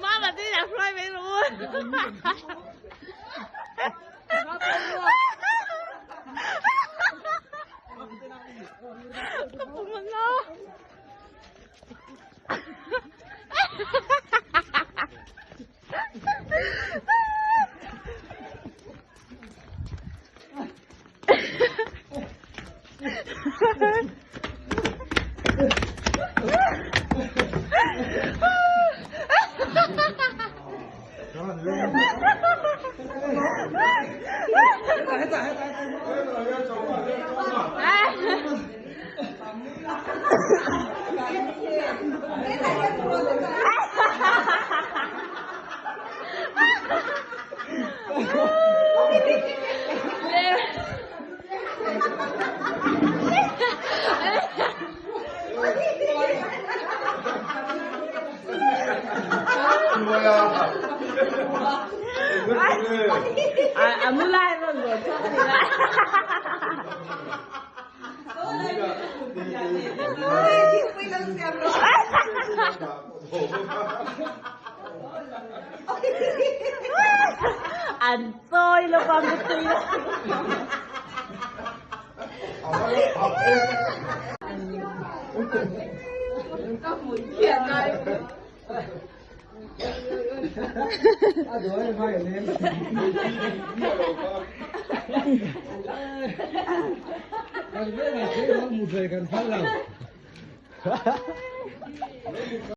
妈妈这俩摔没撸。Ka pum a na. A mu lai rawn rawn chhuak a ni lai. An chawi lo va mutui lo.